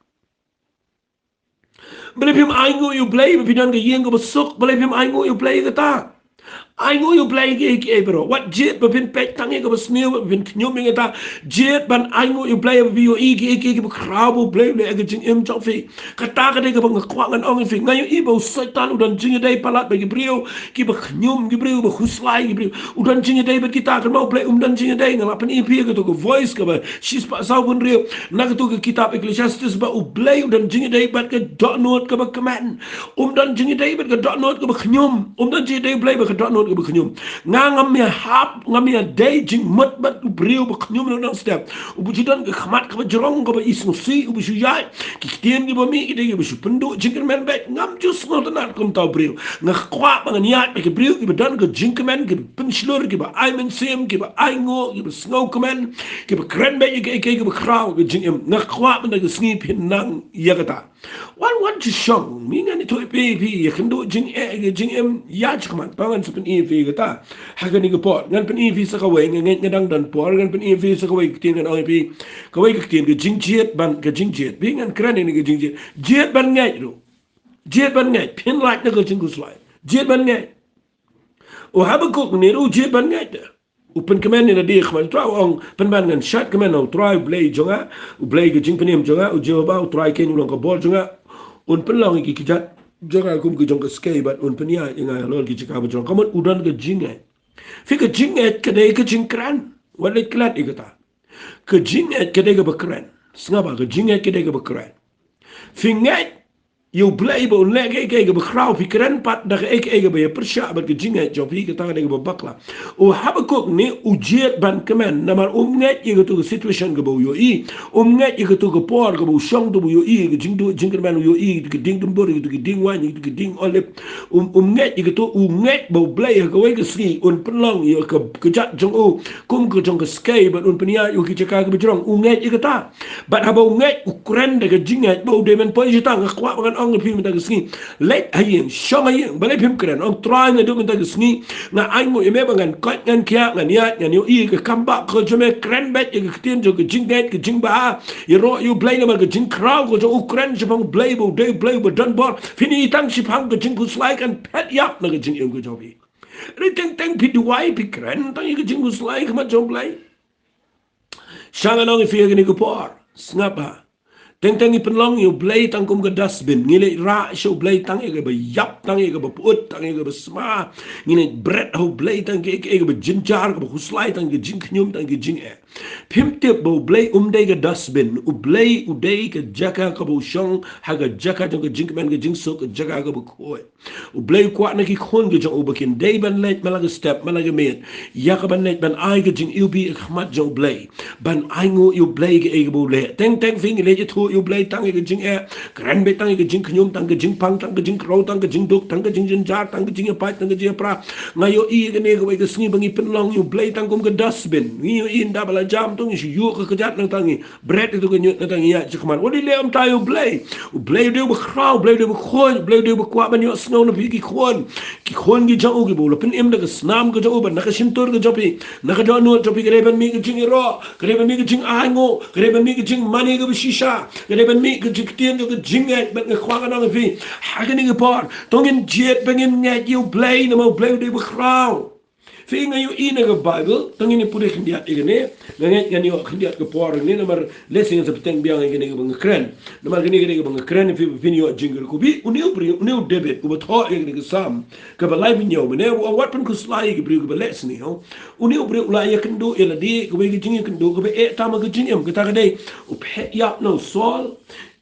Balei phim ainguh ïa U Blei ba phi don ka ïing kaba suk? Balei phim ainguh ïa U Blei ïa kata? Ainguh ïa U Blei ïa kiei kiei baroh. Wat jied ba phin peit tang ïa kaba sniew, ba phin khñium ïa kata. Jied ban ainguh ïa U Blei ba phi ïohi kiei kiei kiba khraw ba U Blei u leh ha ka jingim jong phi. Kata ka dei kaba nga kwah ngan ong ïa phi. Nga ïohi ba u Soitan u don jingïadei palat bad ki briew kiba khñium, ki briew ba khuslai, ki briew. U don jingïadei bad kita, kynmaw U Blei um don jingïadei. Nga la pyni ïa phi ïa kato ka voice kaba shispah sawphew hynriew na kato ka kitab Ecclesiastes ba U Blei u don jingïadei bad ka dohnud kaba kmen. Um don jingïadei bad ka dohnud kaba khñium. Um don jingïadei U Blei bad ka dohnud kaba khñium. Nga ngam ïa hap, ngam ïa dei jingmut bad u briew ba khñium na u nongstep. Uba ju don ka khmat kaba jrong kaba isngewsih, uba shu ïaid ki ktien kiba mih, ki dei kiba shu pynduh jingkyrmen beit. Ngam ju sngewtynnat kumta u briew. Nga kwah ba ngan ïaid bad ki briew kiba don ka jingkmen, kiba pynshlur, kiba ai mynsiem, kiba ai nguh, kiba sngewkmen, kiba kren beit ïa kiei kiei kiba khraw ka jingim. Nga kwah ba na ka sngi phin nang ïa kata. Wan wan shu shong, mi ngan ïathuh ïa phi, phi ïakynduh jingeh, ïa ka jingim, ïa shu khmat, to ngan sa pyni ïa phi kata. Ha kane ka por ngan pyni ïa phi sa kawei, nga ngeit nga dang don por, ngan pyni ïa phi sa kawei ka ktien, ngan ong ïa phi kawei ka ktien, ka jingjied ban, ka jingjied. Phi, ngan kren ïa kane ka jingjied. Jied ban ngeit ruh. Jied ban ngeit, phin lait na ka jingkhuslai. Jied ban ngeit. U Habakuk ne ruh u jied ban ngeit. U pynkmen ïa lade ha khmat U Trai, u ong, pynban ngan shad kmen ha U Trai, U Blei jong nga, U Blei ka jingpynim jong nga, U Jehobah U Trai keiñ u long ka bor jong nga. Un pynlong ïa ki kjat jong nga kum ka jong ka skei bad un pynïaid ïa nga halor ki jaka ba jrong. Ka mut u don ka jingngeit. Phi, ka jingngeit ka dei ka jingkren. Wat leit klet ïa kata. Ka jingngeit ka dei kaba kren. Sngap bha, ka jingngeit ka dei kaba kren. Phi ngeit ïa U Blei ba un leh kaei kaei kaba khraw, phi kren pat da kaei kaei kaba ïapyrshah bad ka jingngeit jong phi, kata ka dei kaba bakla. U Habakuk ne u jied ban kmen namar um ngeit ïa kato ka situation kaba u ïohi. Um ngeit ïa kato ka por kaba u shong, to ba u ïohi ïa ka jingduh jingkyrmen, u ïohi ïa kato ka dieng dumbur, ïa kato ka dieng waiñ, ïa kato ka dieng olib. Um, um ngeit ïa kato, u ngeit ba U Blei ha kawei ka sngi un pynlong ïa ka, ka kjat jong u kum ka jong ka skei bad un pynïaid ïa u ha ki jaka kiba jrong. U ngeit ïa kata. Bad haba u ngeit, u kren da ka jingngeit ba u dei ban poi sha tang. Nga kwah ba ngan ong ïa phi mynta ka sngi, leit ha ïing, shong ha ïing, balei phim kren? Ong, Trai, naduh mynta ka sngi nga ainguh ïa me ba ngan koit, ngan khiah, ngan ïaid, ngan ïohi ïa ka kam bah ka jong me. Kren beit ïa ka ktien jong ka jingngeit, ka jingbha. Ïaroh ïa U Blei namar ka jingkhraw ka jong u. Kren shaphang U Blei ba u dei U Blei uba don bor. Phin i tang shaphang ka jingkhuslai, kan phet ïap na ka jingim ka jong phi. Hynrei teng teng phi duwai, phi kren tang ïa ka jingkhuslai ha khmat jong U Blei. Sha ngan ong ïa phi ha kane ka por, sngap bha. Teng teng ngi pynlong ïa U Blei tang kum ka dustbin. Ngi leit rah sha U Blei tang ïa kaba ïap, tang ïa kaba pyut, tang ïa kaba sma. Ngi leit bret ha U Blei tang ïa kaei kaei kaba jynjar, kaba khuslai, tang ïa ka jingkhñium, tang ïa ka jingeh. Phim tip ba U Blei um dei ka dustbin. U Blei u dei ka jaka kaba u shong ha ka jaka jong ka jingkmen, ka jingsuk, ka jaka kaba khuid. U Blei u kwah na ki khun ki jong u ba kin dei ban leit man la ka step, man la ka miet, ïa ka ban leit ban ai ka jingiwbih ha khmat jong U Blei, ban ainguh ïa U Blei kaei kaba u leh. Teng teng phi ngi leit ïathuh ïa U Blei tang ïa ka jingeh, kren beit tang ïa ka jingkhñium, tang ka jingpang, tang ka jingkrew, tang ka jingduk, tang ka jingjynjar, tang ka jingïapait, tang ka jingïapra. Nga ïohi ïa kane kawei ka sngi ba ngi pynlong ïa U Blei tang kum ka dustbin. Ngi ïohi ynda ba la jam to ngi shu ïuh ka kjat nangta ngi bret ïa kato ka ñiut nangta ngi ïaid shakhmat. Wat leh kumta ïa U Blei. U Blei u dei uba khraw, U Blei u dei uba khuid, U Blei u dei uba kwah ban ïohsngew na phi ki khun. Ki khun ki jong u kiba u la pynim da ka snam ka jong u bad na ka shyntur ka jong phi, na ka dohnud jong phi, ka dei ban mih ka jingïaroh, ka dei ban mih ka jingainguh, ka dei ban mih ka jingmane kaba shisha, ka dei ban mih ka jingktien jong ka jingngeit. Bad nga kwah ngan ong ïa phi ha kane ka por, to ngin jied ba ngin ngeit ïa U Blei namar U Blei u dei uba khraw. Phi, nga ïohi na ka Baibl, tang ngin ïa pule khyndiat ïa kane. Nga ngeit ngan ïoh khyndiat ka por ïa kane namar lehse ngan sa bteng biang ïa kane kaba nga kren. Namar kane ka dei kaba nga kren, phi, phin ïoh jingkyrkhu. Phi, une u briew, une u David uba thoh ïa kane ka Salm kaba laiphew hynñiew, mynne u ong wat pynkhuslai ïa ki briew kiba leh sniew. Une u briew u la ïakynduh ïa lade kawei ka jingïakynduh kaba eh tam ha ka jingim. Kata ka dei, u phet ïap na u Saul,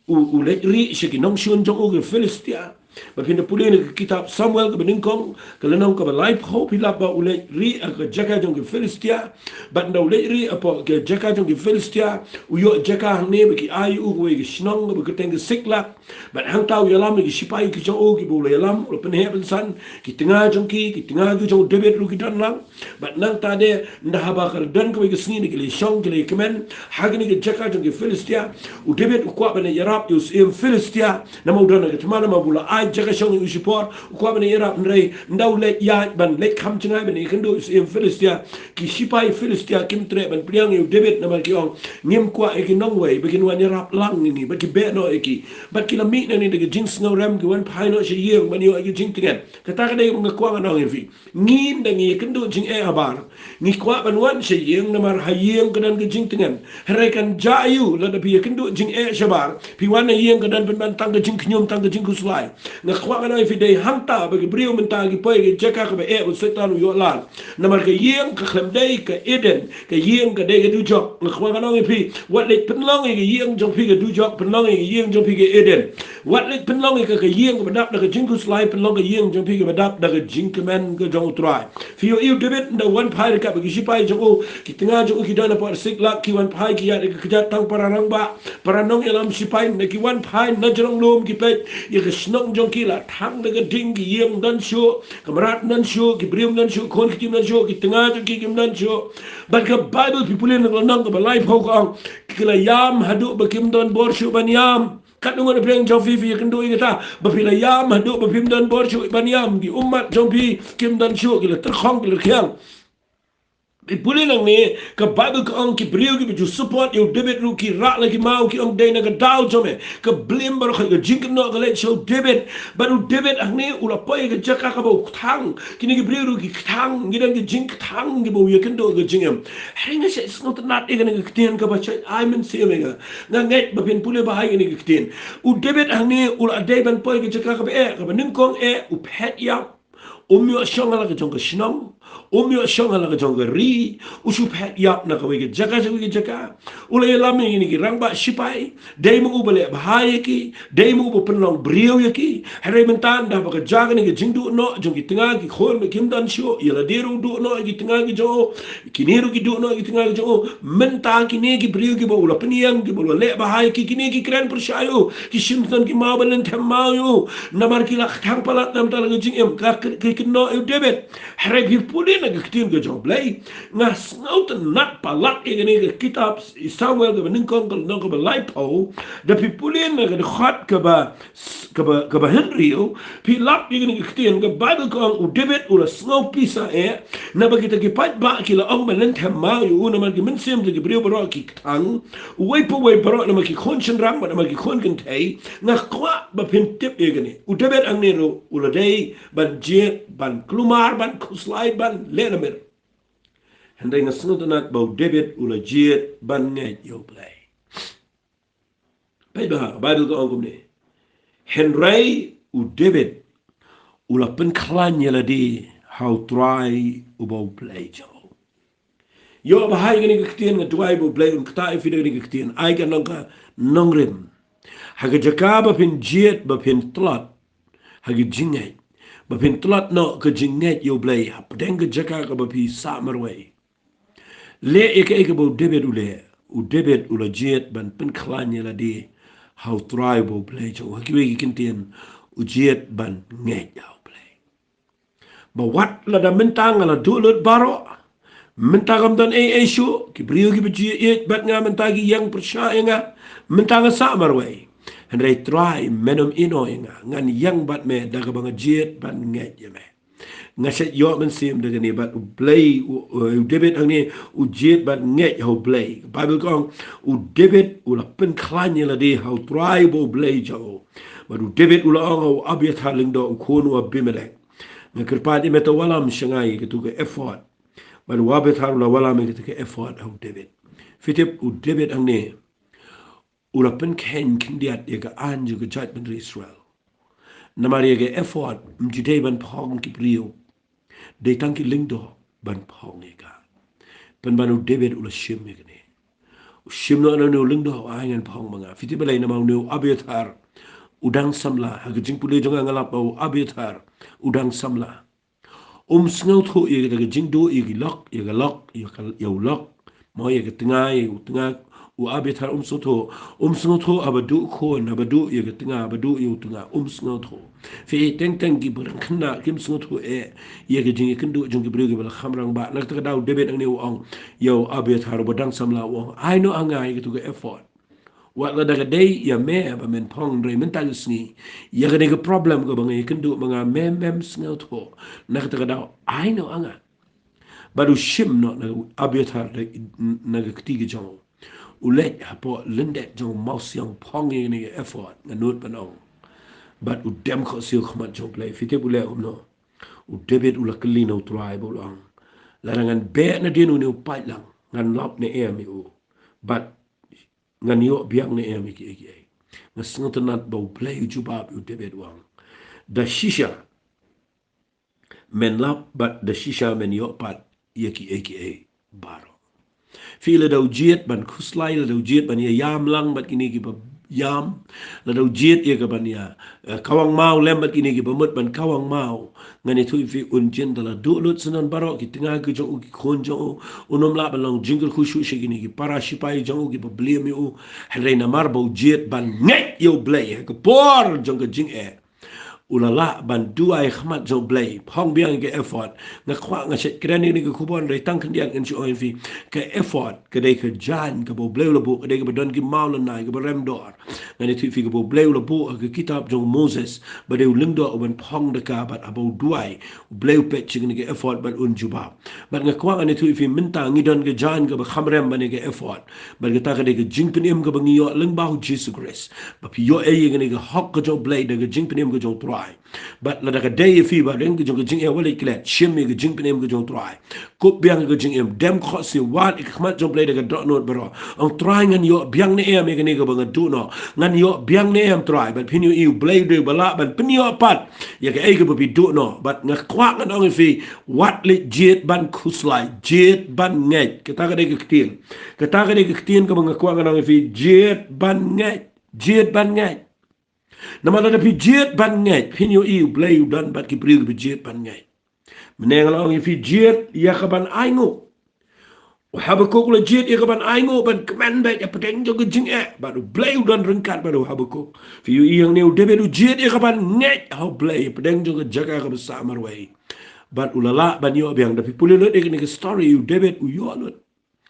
u, u leit rieh sha ki nongshun jong u ki Philistia. Ba phin da pule na ka kitab Samuel kaba nyngkong, ka lynnong kaba laiphew, phi lap ba u leit rieh ha ka jaka jong ki Philistia. Bad ynda u leit rieh hapoh ka jaka jong ki Philistia, u ïoh jaka hangne ba ki ai ïa u kawei ka shnong kaba kyrteng ka Siklag. Bad hangta u ïalam ïa ki shipai ki jong u kiba u la ïalam, u la pynheh pynsan ki tnga jong ki, ki tnga ki jong u David ruh ki don lang. Bad nangta de, ynda haba ka la don kawei ka sngi ngi ki la shong, ki la kmen ha kane ka jaka jong ki Philistia. U David u kwah ban ïarap ïa u syiem Philistia, namar u don ha ka thma, namar ba u la ai jaka shong ïa u shipor. U kwah ban ïarap, hynrei ynda u leit ïaid ban leit kham jngai ban ïakynduh ïa u syiem Philistia, ki shipai Philistia kim treh ban pdiang ïa u David namar ki ong, ngim kwah ïa ki nongwei ba kin wan ïarap lang ïa ngi, bad ki beh noh ïa ki. Bad ki la mih nangne da ka jingsngewrem, ki wan phai noh sha ïing ban ïoh ïa ka jingtngen. Kata ka dei kaba nga kwah ngan ong ïa phi. Ngi ynda ngi ïakynduh jingeh habar, ngi kwah ban wan sha ïing namar ha ïing ka don ka jingtngen. Hynrei kan jia aiu lada phi ïakynduh jingeh shabar, phi wan ha ïing ka don pynban tang ka jingkhñium, tang ka jingkhuslai. Nga kwah ngan ong ïa phi, dei hangta ba ki briew mynta ki poi ha ka jaka kaba eh, u Soitan u ïoh lad. Namar ka ïing ka khlem dei ka Eden, ka ïing ka dei ka dujok. Nga kwah ngan ong ïa phi, wat leit pynlong ïa ka ïing jong phi ka dujok, pynlong ïa ka ïing jong phi ka Eden. Wat leit pynlong ïa ka, ka ïing kaba dap da ka jingkhuslai, pynlong ka ïing jong phi kaba dap da ka jingkmen ka jong U Trai. Phi ïohi, u David ynda u wan phai ryngkat bad ki shipai jong u, ki tnga jong u ki don hapoh Siklag, ki wan phai ki ïaid da ka kjat, tang para rangbah, para nongïalam shipai, ynda ki wan phai na jrong lum ki peit ïa ka shnong jong ki, la thang da ka ding, ki ïing ym don shuh, ka mrad ym don shuh, ki briew ym don shuh, khun ki ktien ym don shuh, ki tnga jong ki kim don shuh. Bad ka Baibl, phi pule na ka lynnong kaba laiphew, ka ong, ki la ïam haduh ba kim don bor shuh ban ïam. Katno ngut na pdeng jong phi phi ïakynduh ïa kata, ba phi la ïam haduh ba phim don bor shuh ban ïam, ki ummat jong phi kim don shuh, ki la tyrkhong, ki la rkhiang. Phi pule nangne, ka Baibl ka ong, ki briew kiba ju support ïa u David ruh ki rah la ki maw, ki ong, dei na ka daw jong me. Ka blame baroh, ka jingkynnoh ka leit sha u David. Bad u David hangne u la poi ha ka jaka kaba u kthang. Kine ki briew ruh ki kthang, ki don ka jingkthang kiba u ïakynduh ka jingim. Hynrei nga shait sngewtynnat ïa kane ka ktien kaba shait ai mynsiem ïa nga. Nga ngeit ba phin pule bha ïa kane ka ktien. U David hangne u la dei ban poi ha ka jaka kaba eh, kaba nyngkong eh, u phet ïap. Um ïoh shong ha la ka jong ka shnong, um ïoh shong ha la ka jong ka ri, u shu phet ïap na kawei ka jaka sha kawei ka jaka. U la ïalam ïa kine ki rangbah shipai, dei ma u ba leh bha ïa ki, dei ma u ba pynlong briew ïa ki. Hynrei mynta ynda ba ka jia kane ka jingduh noh jong ki tnga, ki khun ba kim don shuh, ïa lade ruh u duh noh ïa ki tnga ki jong u, kine ruh ki duh noh ïa ki tnga ki jong u. Mynta kine ki briew kiba u la pynïeng, kiba u la leh bha ïa ki, kine ki kren pyrshah ïa u, ki shim tang ki maw ban lynthem maw ïa u. Namar ki la kthang palat na ka bynta ka jingim, ka, ka, ka kynnoh ïa u David. Hynrei phi pule na ka ktien ka jong U Blei, nga sngewtynnat palat ïa kane ka kitab Samuel kaba nyngkong, ka lynnong kaba laiphew, da phi pule na ka dkhot kaba, kaba, kaba hynriew, phi lap ïa kane ka ktien, ka Baibl ka ong, u David u la sngewpisa eh, naba kita ki paidbah ki la ong ban lynthem maw ïa u, namar ki mynsiem jong ki briew baroh ki kthang, uwei pa uwei baroh namar ki khun shynrang bad namar ki khun kynthei. Nga kwah ba phin tip ïa kane. U David hangne ruh u la dei ban jied, ban kulmar, ban khuslai, ban leh namar. Hynrei nga sngewtynnat ba u David u la jied ban ngeit ïa U Blei. Peit bha, Baibl ka ong kumne. Hynrei u David u la pynkhlaiñ ïa lade ha U Trai uba U Blei jong u. Ïoh bha ïa kane ka ktien, nga duwai ba U Blei un ktah ïa phi da kane ka ktien, ai ka nong ka nongrim. Ha ka jaka ba phin jied, ba phin tlot ha ka jingngeit, ba phin tlot noh ka jingngeit ïa U Blei hapdeng ka jaka kaba phi sah marwei. Leh ïa kaei kaba u David u leh. U David u la jied ban pynkhlaiñ ïa lade ha U Trai uba U Blei jong u. Ha kiwei ki kyntien, u jied ban ngeit ha U Blei. Ba wat lada mynta nga la duh lut baroh, mynta kam don ei ei shuh, ki briew kiba ju ïeit bad nga mynta ki ïeng pyrshah ïa nga, mynta nga sah marwei. Hynrei Trai, men ym ïehnoh ïa nga, ngan ïeng bad me da kaba nga jied ban ngeit ïa me. Nga shait ïoh mynsiem da kane, bad U Blei, u, u David hangne u jied ban ngeit ha U Blei. Baibl ka ong, u David u la pynkhlaiñ ïa lade ha U Trai uba U Blei jong u. Bad u David u la ong ha u Abiathar lyngdoh u khun u Abimelek, nga kyrpad ïa me to wallam sha nga ïa katu ka ephod. Bad u Abiathar u la wallam ïa katu ka ephod ha u David. Phi tip, u David hangne u la pynkheiñ khyndiat ïa ka aiñ jong ka jaitbynriew Israel. Namar ïa ka ephod ym ju dei ban phong ki briew, dei tang ki lyngdoh ban phong ïa ka. Pynban u David u la shim ïa kane. U shim noh na une u lyngdoh, u ong ngan phong ma nga. Phi tip balei? Namar une u Abiathar u dang samla. Ha ka jingpule jong nga nga lap ba u Abiathar u dang samla. Um sngewthuh ïa kata ka jingduh ïa ki lok, ïa ka lok, ïa ka, ïa u lok, mo, ïa ka tnga, ïa u tnga. U Abiathar um sngewthuh, um sngewthuh haba duh khun, haba duh ïa ka tnga, haba duh ïa u tnga, um sngewthuh. Phi, teng teng ki briew khynnah kim sngewthuh eh ïa ka jingïakynduh jong ki briew kiba la kham rangbah. Na kata ka daw u David hangne u ong ïa u Abiathar uba dang samla, u ong, ai noh ha nga ïa katu ka ephod. Wat lada ka dei ïa me ba men phong, hynrei mynta ka sngi ïa kane ka problem kaba nga ïakynduh ma nga, me mem sngewthuh. Na kata ka daw ai noh ha nga. Bad u shim noh na u Abiathar da, na ka kti ka jong u. U leit hapoh lyndet jong u mawsiang, phong ïa kane ka ephod, nga nud ban ong. Bad u dem khohsiew khmat jong U Blei. Phi tip u leh kumno? U David u la kylli na U Trai bad u la ong, lada ngan beh nadien une u paidlang, ngan lap ne em ïa u? Bad ngan ïoh biang ne em ïa kiei kiei? Nga sngewtynnat ba U Blei u jubab ïa u David, u ong, da shisha men lap bad da shisha men ïoh pat ïa kiei kiei baroh. Phi, lada u jied ban khuslai, lada u jied ban ïa ïam lang bad kine kiba ïam, lada u jied ïa ka ban ïa, eh, kawang maw lem bad kine kiba mut ban kawang maw, ngan ïathuh ïa phi un jin da la duh lut syndon baroh ki tnga ki jong u, ki khun jong u, un ym lah ban long jingkyrkhu shuh sha kine ki para shipai jong u kiba bliem ïa u. Hynrei namar ba u jied ban ngeit ïa U Blei ha ka por jong ka jingeh, u la lah ban duwai ha khmat jong U Blei, phong biang ïa ka ephod. Nga kwah, nga shet kren ïa kane ka khubor hynrei tang khyndiat ngan shu ong ïa phi, ka ephod ka dei ka jaiñ kaba U Blei u la buh, ka dei kaba don ki maw lynnai, kaba rem dor. Ngan ïathuh ïa phi, kaba U Blei u la buh ha ka kitab jong u Moses, ba dei u lyngdoh uban phong da ka, bad haba u duwai, U Blei u peit sha kane ka ephod bad un jubab. Bad nga kwah ngan ïathuh ïa phi, mynta ngi don ka jaiñ kaba kham rem ban ïa ka ephod. Bad kata ka dei ka jingpynim kaba ngi ïoh lyngba U Jisu Khrist. Ba phi ïoh ei ïa kane ka hok ka jong U Blei da ka jingpynim ka jong U Trai. Bad lada ka dei ïa phi ba dang ka jong ka jingeh wat leit klet, shim ïa ka jingpynim ka jong U Trai. Kup biang ïa ka jingim, dem khohsiew, wad ïa ka khmat jong U Blei da ka dohnud baroh. Ong, Trai, ngan ïoh biang ne em ïa kane kaba nga duh noh? Ngan ïoh biang ne em, Trai? Bad phin ïohi U Blei u dei uba lah ban pynïoh pat ïa kaei kaba phi duh noh. Bad nga kwah ngan ong ïa phi, wat leit jied ban khuslai, jied ban ngeit. Kata ka dei ka ktien. Kata ka dei ka ktien kaba nga kwah ngan ong ïa phi, jied ban ngeit. Jied ban ngeit. Namar lada phi jied ban ngeit, phin ïohi U Blei u don bad ki briew kiba jied ban ngeit. Mynne nga la ong ïa phi, jied ïa ka ban ainguh. U Habakuk u la jied ïa ka ban ainguh, ban kmen beit hapdeng jong ka jingeh, bad U Blei u don ryngkat bad u Habakuk. Phi ïohi hangne u David u jied ïa ka ban ngeit ha U Blei hapdeng jong ka jaka kaba sah marwei. Bad u la lah ban ïoh biang. Da phi pule lut ïa kane ka story, u David u ïoh lut.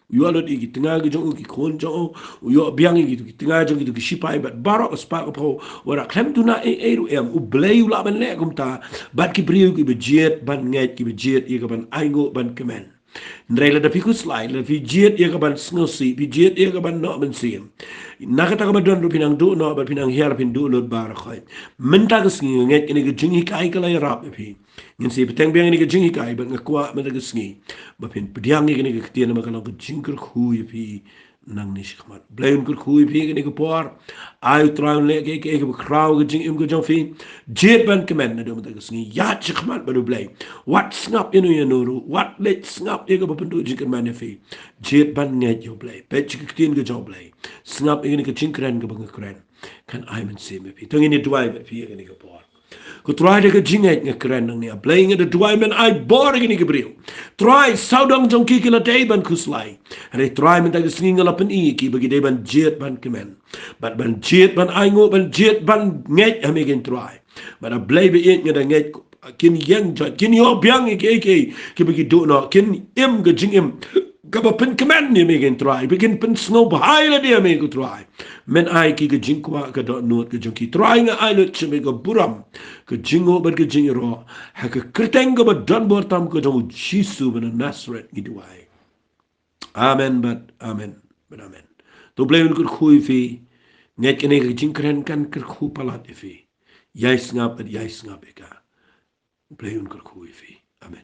U ïoh lut ïa ki tnga ki jong u, ki khun jong u, u ïoh biang ïa ki, ki tnga jong kito ki shipai, bad baroh ka spah ka phew. Wat la khlem duna ei ei ruh em, U Blei u lah ban leh kumta bad ki briew kiba jied ban ngeit, kiba jied ïa ka ban ainguh, ban kmen. Hynrei lada phi khuslai, lada phi jied ïa ka ban sngewsih, phi jied ïa ka ban noh mynsiem, na kata kaba don ruh phin nang duh noh, bad phin nang hiar, phin duh lut baroh khoit. Mynta ka sngi nga ngeit kane ka jinghikai ka la ïarap ïa phi. Ngin sa bteng biang ïa kane ka jinghikai, bad nga kwah mynta ka sngi ba phin pdiang ïa kane ka ktien, namar ka long ka jingkyrkhu ïa phi nangne shakhmat. Blei un kyrkhu ïa phi kane ka por. Ai U Trai un leh kaei kaei kaba khraw ha ka jingim ka jong phi. Jied ban kmen naduh mynta ka sngi, ïaid shakhmat bad U Blei. Wat sngap ïano ïano ruh, wat leit sngap ïa kaba pynduh jingkyrmen ïa phi. Jied ban ngeit ïa U Blei. Peit sha ka ktien ka jong U Blei. Sngap ïa kane ka jingkren kaba nga kren. Kan ai mynsiem ïa phi. To ngin ïa duwai bad phi ïa kane ka por. Ko Trai, da ka jingngeit nga kren nangne, A Blei, nga da duwai men ai bor ïa kine ki briew. Trai, sawdong jong ki ki la dei ban khuslai. Hynrei Trai, mynta ka sngi nga la pyni ïa ki ba ki dei ban jied ban kmen, bad ban jied ban ainguh, ban jied ban ngeit ha me kein Trai. Bad A Blei ba ïeit, nga da ngeit kin ïeng jot, kin ïoh biang ïa kiei kiei kiba ki duh noh, kin im ka jingim kaba pynkmen ïa me kein Trai, ba kin pynsngewbha ïa lade ïa me ko Trai. Men ai ki ka jingkwah, ka dohnud ka jong ki. Trai, nga ai lut sha me ka burom, ka jingnguh bad ka jingïaroh, ha ka kyrteng kaba donbor tam ka jong U Jisu ba na Nasareth ngi duwai. Amen bad amen bad amen. To Blei un kyrkhu ïa phi. Ngeit kane ka jingkren kan kyrkhu palat ïa phi. Ïai sngap bad ïai sngap ïa ka. Blei un kyrkhu ïa phi. Amen.